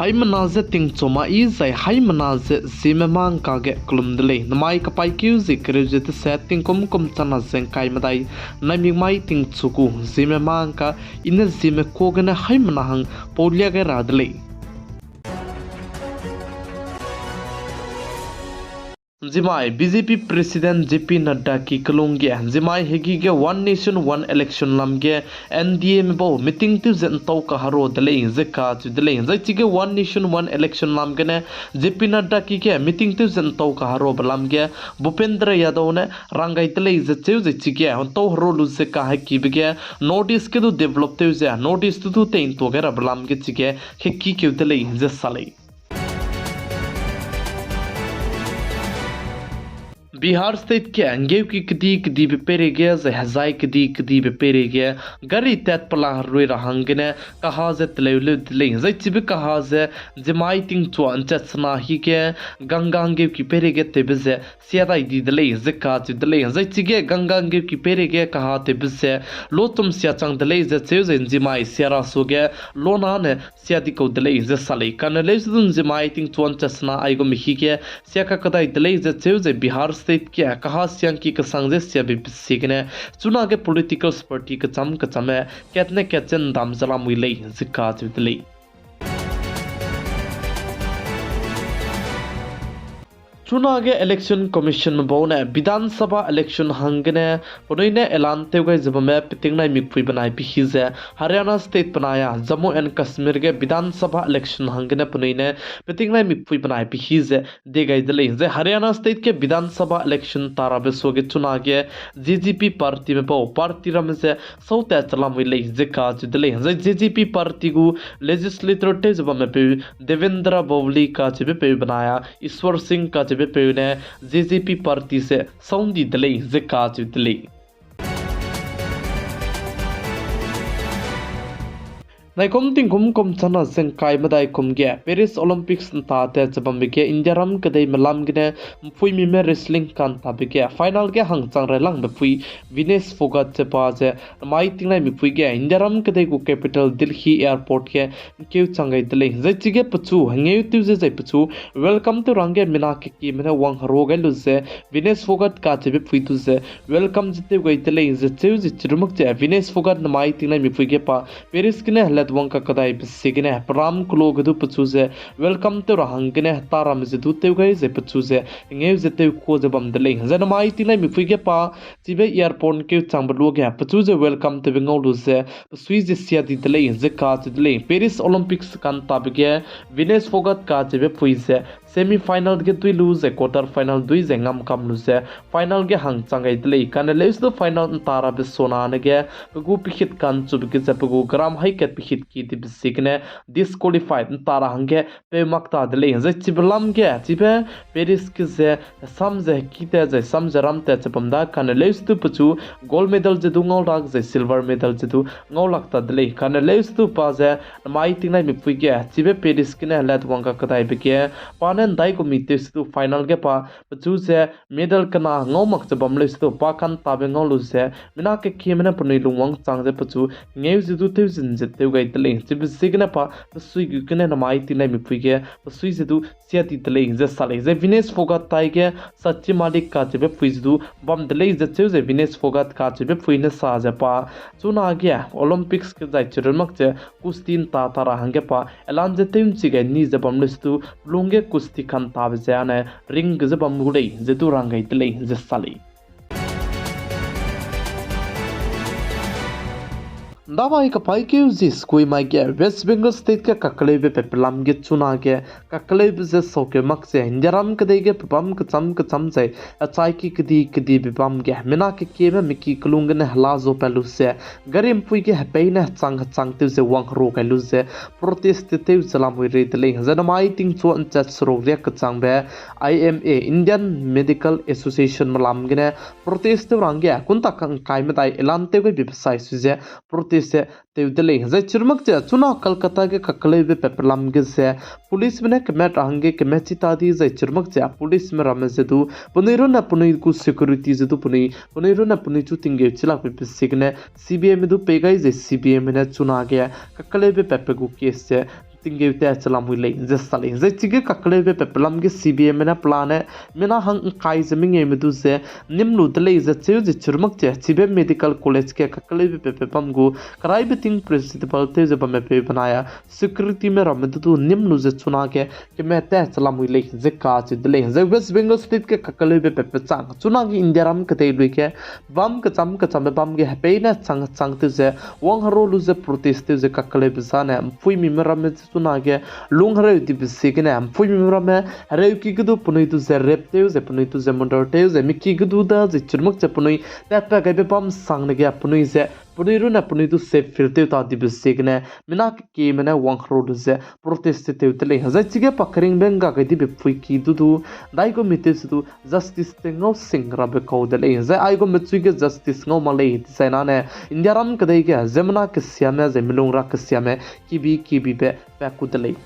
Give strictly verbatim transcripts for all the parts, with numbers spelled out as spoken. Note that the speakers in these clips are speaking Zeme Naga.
Haimena ze tingchu mai zai haimena ze Zeme mangka ge kelum de lei. Namai kapaîkeu ze kereu ze tese tingkum kum chana ze ngkai medai naimik mai tingchu gu Zeme mangka i ne Zeme ka gene haimena hang paulia gai ra de lei. Nzimai B J P President J P Nadda ki kelung ge, nzimai hegi ge One Nation One Election lam ge N D A me bau meeting tew ze ntau kaharo de lei ze kacheu de lei. Zai chige One Nation One Election lam gene J P Nadda ki ge meeting tew ze ntau kaharobe lam ge Bhupendra Yadav ne rang gai de lei ze cheu ze chige ntau haro lu ze kahekibe ge North East ge du develop tew ze North East du du tei ntua gai rabe lam ge chige hekikeu de lei ze sa lei. Bihar State ge nggeuki kedi kedibe peireige zai hezai kedi kedibe peireige gari tat pela herui ra hanggene kaha ze teleuleu de lei. Zai chibe kaha ze nzimai tingchua nchat sena hige Ganga nggeuki peireige tewbe ze sia dai di de lei ze kacheu de lei. Zai chige Ganga nggeuki peireige kaha tewbe ze lochum sia chang de lei ze cheu ze nzimai sia ra suage lona ne sia di kau de lei ze sa lei. Kane leusedu nzimai tingchua nchat sena aigum hige sia kakadai de lei ze cheu ze Bihar State ge kaha siangki kesang ze siabe ziegene chunage political party kecham kechamme kat ne kat ze ndam ze lamui lei ze kacheu de lei. Chunage Election Commission me bau ne Bidhan Sabha election hanggene penui ne elan tew gai ze bamme peting nai mikpui benai pehi ze Haryana State benai a Jammu and Kashmir ge Bidhan Sabha election hanggene penui ne peting nai mikpui benai pehi ze de gai de lei. Zai Haryana State ge Bidhan Sabha election tarabe suage chunage J J P party me bau party ramme ze saute chelamui lei ze kacheu de lei. Zai J J P party gu legislator tew ze bamme peu Devendra Bhavli kacheube peu benai a Ishwar Singh kacheube peu ne J J P party ze sound di de lei ze kacheu de lei. Naikum tingkum kum chana ze ngkai medai kum ge Paris Olympics nta tat ze bambe ge India ram kedeime lam gene mpuimime wrestling kantabe ge final ge hangchang railangbe pui Vinesh Phogat ze pa ze namai tingnai mipui ge India ram kedei gu capital Delhi airport ge nkeu chang gai de lei. Zai chige pechu hengeu tew ze zai pechu welcome tew ra hangge mina kekieme ne wang hero gai lu ze Vinesh Phogat kacheube pui du ze welcome ze tew gai de lei ze cheu ze chirumak ze Vinesh Phogat namai tingnai mipui ge pa Paris gene helatwang kakadaibe ziegene peram kelo ge du pechu ze welcome tew ra hanggene hetaramme ze du tew gai ze pechu ze hengeu ze tew kua ze bam de lei. Zai namai tingnai mipui ge pa chibe airport nkeu changbe luage pechu ze welcome tewbe ngau lu ze pesui ze sia di de lei ze kacheu de lei. Paris Olympics kantabe ge Vinesh Phogat kacheube pui ze semi final ge dui lu ze quarter final dui ze ngam kam lu ze final ge hangchang gai de lei. Kane leusedu final ntarabe sonane ge pe gu pehit kanchube ge ze pe gu gram haikat pehit ki dibe ziegene disqualified ntara hangge peu mak ta de lei. Zai chibe lam ge chibe Paris ge ze sam ze hekite zai sam ze ramtat ze bam da kane leusedu pechu gold medal ze du ngau lak zai silver medal ze du ngau lak ta de lei. Kane leusedu pa ze namai tingnai mipui ge chibe Paris gene helatwang kakadaibe ge pa ne ndai gu mi tewsedu final ge pa pechu ze medal kena ngau mak ze bam leusedu pa kantabe ngau lu ze mina kekieme ne penui lungwang chang ze pechu ngeu ze du tew zin ze tew gai de lei. Chibe ziegene pa pesui gu gene namai tingnai mipui ge pesui ze du sia di de lei ze sa lei. Zai Vinesh Phogat tai ge Sachi Malik kacheube pui ze du bam de lei ze cheu ze Vinesh Phogat kacheube pui ne sa ze pa chunage Olympics ge zai chirun mak ze kusti nta tara hangge pa elan ze tew nchi gai ni ze bam leusedu lungge kusti kantabe ze ane ring ge ze bam gu lei ze du rang gai de lei ze sa lei. Ndamai kapaîkeu zi sukui mai ge West Bengal State ge kakeleube pepelam ge chunage kakeleube ze saukeu mak ze India ram kedei ge pebâm kecham kecham zai achaiki kedi kedibe bam ge mina kekieme miki kelung gene hela zuapat lu ze gari mpui ge hepeine hechang hechang tew ze wang hero gai lu ze protest tew ze lamui rei de lei. Zai namai tingchua nchat seruk riak kechangbe I M A, Indian Medical Association melam gene protest tew ra hangge kunta kangkai medai elan tew gaibe besai su ze protest ze tew de lei. Zai chirumak ze chuna Kolkata ge kakeleube pepelam ge ze policeme ne kemat ra hangge kematchi ta di zai chirumak ze policeme ramme ze du penui runne penui gu security ze du penui, penui runne penui chu tinggeu chilakbe ziegene C B I me du pei gai ze C B I me ne chunage kakeleube pepe gu case ze tinggeu tat che lamui lei ze sa lei. Zai chige kakeleube pe pelam ge C B M ne pelane mina hang ngkai ze mengeume du ze nim lu de lei ze cheu ze chirmak che chibe medical college ge kakeleube pe pebam gu keraibe ting principal tew ze bamme peu benai a securityme ramme du du nim lu ze chunage keme tat che lamui lei ze kacheu de lei. Zai West Bengal State ge kakeleube pe pechang chunage Indiaram kedei lui ge bam kecham kechambe bam ge hepeine chang chang tew ze wang hero lu ze protest tew ze kakeleube zane mpuimime ramme chunage lung hereu dibe ziegene mpuimime ramme hereuki ge du penui du ze rape tew ze penui du ze murder tew ze miki ge du da ze chirmak che penui tatpat gaibe bam sangne ge penui ze penui runne penui du safe feel tew ta dibe ziegene mina kekieme ne wang hero lu ze protest tew de lei. Zai chige pa keringbe ngga gai dibe pui ki du du daigum tew se du justice te ngau sing rabe kau de lei. Zai aigumbe chui ge justice ngau mak lei dezai nane Indiaram kedei ge ziemmena kesiame zai milung ra kesiame kibi kibibe pa ku de lei.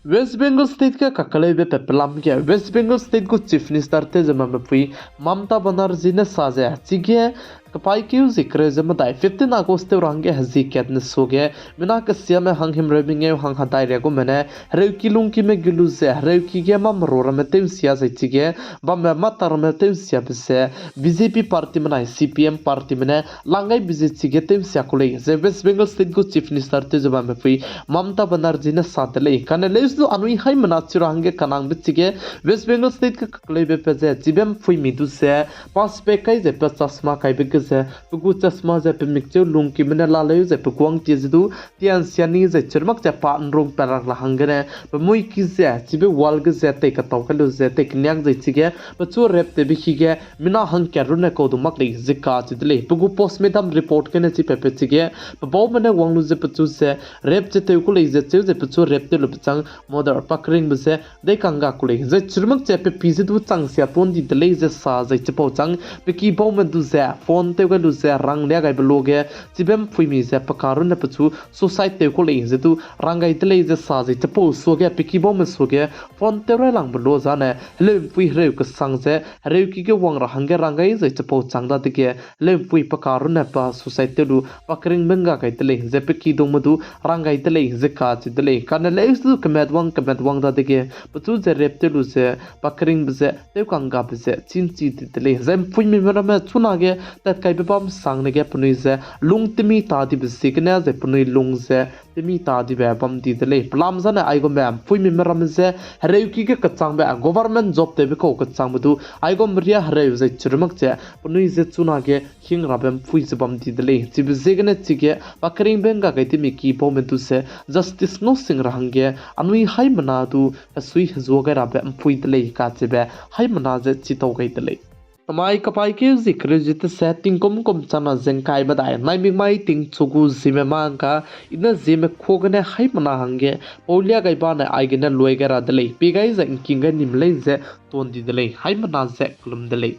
West Bengal State ge kakeleube pe pelam ge West Bengal State gu Chief Minister tew ze bamme pui Mamata Banerjee ne sa ze chige kepaîkeu zie kereu ze medai fifteen August tew ra hangge hezie kat ne suage mina kesiame hang himreu mengeu hang hedai ria gume ne hereuki lungkime gu lu ze hereuki ge mâ merua ramme tew nsia zai chige bamme mâ tak ramme tew nsiabe ze B J P partyme nai C P M partyme ne lang gaibe ze chige tew nsia ku lei ze West Bengal State gu Chief Minister tew ze bamme pui Mamata Banerjee ne sa de lei. Kane leusedu anui haimena chi ra hangge kanangbe chige West Bengal State ge kakeleube pe ze chibe mpuimi du ze pass pe kai ze pe chasma kaibe ge ze pe gu chasma ze pe mikcheu lungkime ne laleu ze pe guang tie ze du tian siani zai chirmak che pa nrung perak la hanggene pe mui ki ze chibe wall ge ze tei ketau kai lu ze tei keniak zai chige pechu rape tewbe hige mina hangkat runne kau du mak lei ze kacheu de lei. Pe gu postmortem report gene chi pepe chige pe baume ne wang lu ze pechu ze rape che tew ku lei ze cheu ze pechu rape tew lu pechang murder pa keringbe ze dei kangga ku lei. Zai chirmak che pe pi ze du chang sia tuan di de lei ze sa zai chipau chang pe ki baume du ze phone tew gai lu ze ranglia gaibe luage chibe mpuimi ze pe ka runne pechu suicide tew ku lei ze du rang gai de lei ze sa zai chipau suage pe ki baume suage phone tew railangbe lu zane heleu mpui hereu kesang ze hereuki ge wang ra hangge rang gai zai chipau chang dadege heleu mpui pe ka runne pa suicide tew lu pa keringbe ngga gai de lei ze pe kidungme du rang gai de lei ze kacheu de lei. Kane leusedu kemat wang kemat wang dadege pechu ze rape tew lu ze pa keringbe ze tew kanggabe ze chinchi di de lei. Zai mpuimime ramme chunage tatkaibe bam sangne ge penui ze lung temi ta dibe ziegene zai penui lung ze temi ta dibe bam di de lei. Pelam zane aigumbe mpuimime ramme ze hereuki ge kechangbe government job tewbe kau kechangbe du aigum ria hereu zai chirmak che penui ze chunage hing rabe mpui ze bam di de lei. Chibe ziegene chige pa keringbe ngga gai temi ki baume du ze justice ngau sing ra hangge anui haimena du hesui hezua gai rabe mpui de lei kacheube haimena ze chitau gai de lei. Tamai kapaîkeu zie kereu ze tese tingkum kum chana ze ngkai medai naimik mai tingchu gu ziemme ma ngka ine ziemme kua gene haimena hangge paulia gai bane aigene lui gai ra de lei, pie gai ze ngking gai nim lei ze tuan di de lei, haimena ze kelum de lei.